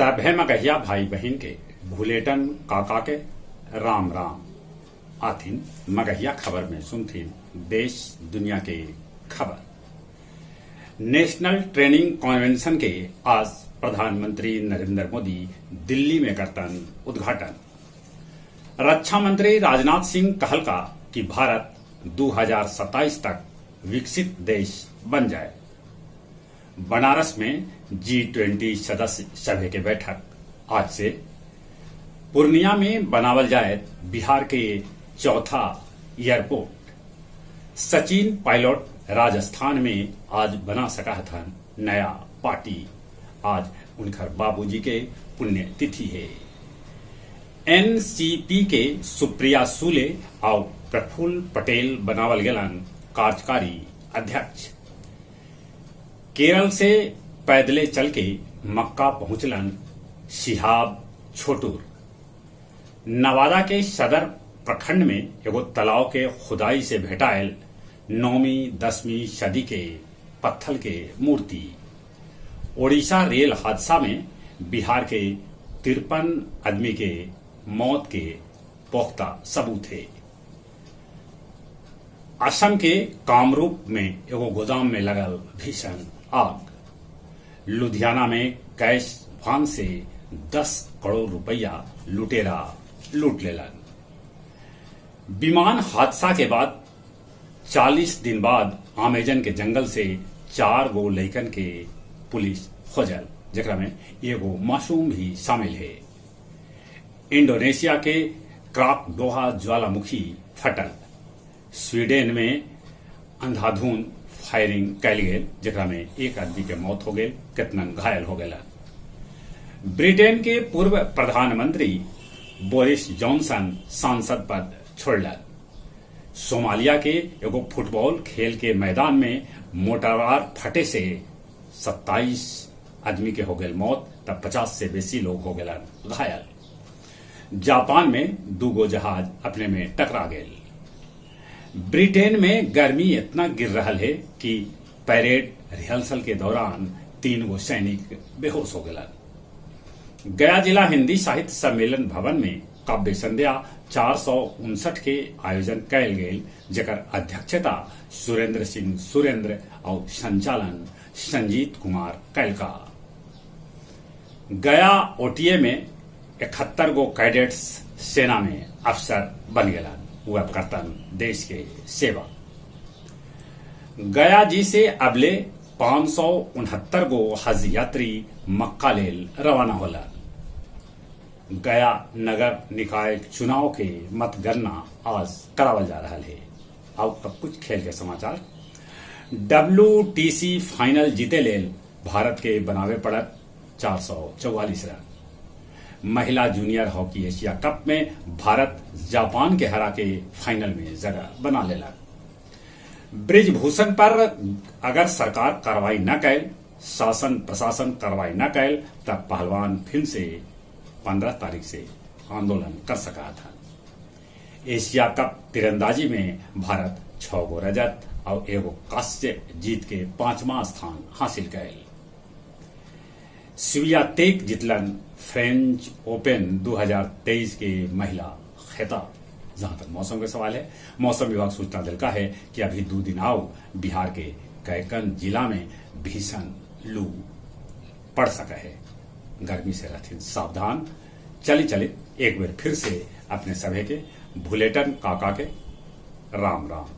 सभे मगहिया भाई बहिन के भुलेटन काका के राम राम। आथिन मगहिया खबर में सुनथिन देश दुनिया के खबर। नेशनल ट्रेनिंग कन्वेंशन के आज प्रधानमंत्री नरेंद्र मोदी दिल्ली में करतन उद्घाटन। रक्षा मंत्री राजनाथ सिंह कहलका कि भारत 2027 तक विकसित देश बन जाए। बनारस में जी-20 सदस्य सभा के बैठक आज से। पूर्णिया में बनावल जाए बिहार के चौथा एयरपोर्ट। सचिन पायलट राजस्थान में आज बना सका हथन नया पार्टी। आज उनकर बाबूजी के पुण्यतिथि है। एनसीपी के सुप्रिया सुले और प्रफुल्ल पटेल बनावल गेलन कार्यकारी अध्यक्ष। केरल से पैदले चल के मक्का पहुंचलन शिहाब छोटूर। नवादा के सदर प्रखंड में एगो तालाब के खुदाई से भेटायल 9वीं 10वीं सदी के पत्थल के मूर्ति। ओडिशा रेल हादसा में बिहार के 53 आदमी के मौत के पुख्ता सबूत है। असम के कामरूप में एगो गोदाम में लगल भीषण आग। लुधियाना में कैश वान से 10 करोड़ रुपया लुटेरा लूट लेलन। विमान हादसा के बाद 40 दिन बाद अमेजन के जंगल से 4 गो लइकन के पुलिस खोजल, जेकरा में एगो मासूम भी शामिल है। इंडोनेशिया के क्राकडोहा ज्वालामुखी फटल। स्वीडन में अंधाधुंध फायरिंग कैल गेल, जेकरा में एक आदमी के मौत हो गेल, केतनन घायल हो गेलन। ब्रिटेन के पूर्व प्रधानमंत्री बोरिस जॉनसन सांसद पद छोड़लन। सोमालिया के एगो फुटबॉल खेल के मैदान में मोटरवार फटे से 27 आदमी के हो गेल मौत, तब 50 से बेसी लोग हो गेलन घायल। जापान में 2 जहाज अपने में टकरा गेल। ब्रिटेन में गर्मी इतना गिर रहा है कि परेड रिहर्सल के दौरान 3 गो सैनिक बेहोश हो गए। गया जिला हिंदी साहित्य सम्मेलन भवन में काव्य संध्या 459 के आयोजन कैल गेल, जेकर अध्यक्षता सुरेंद्र सिंह सुरेंद्र और संचालन संजीत कुमार कैलका। गया ओटीए में 71 गो कैडेट्स सेना में अफसर बन गए, वो अब करतन देश के सेवा। गया जी से अबले 569 गो हज यात्री मक्का लेल रवाना होला। गया नगर निकाय चुनाव के मतगणना आज करावल जा रहा है। अब कुछ खेल के समाचार। डब्ल्यूटीसी फाइनल जीते लेल भारत के बनावे पड़त 444 रन। महिला जूनियर हॉकी एशिया कप में भारत जापान के हरा के फाइनल में जगह बना लेला। ब्रिजभूषण पर अगर सरकार कार्रवाई न कैल, शासन प्रशासन कार्रवाई न कैल, तब पहलवान फिर से 15 तारीख से आंदोलन कर सका था। एशिया कप तीरंदाजी में भारत 6 गो रजत और 1 कांस्य जीत के 5वां स्थान हासिल कैल। स्वियातेक जितलन फ्रेंच ओपन 2023 के महिला खिताब। जहां तक मौसम के सवाल है, मौसम विभाग सूचना दिलका है कि अभी 2 दिन आओ बिहार के कैकन जिला में भीषण लू पड़ सका है। गर्मी से रहथिन सावधान। चली चली एक बार फिर से अपने सभे के भुलेटन काका के राम राम।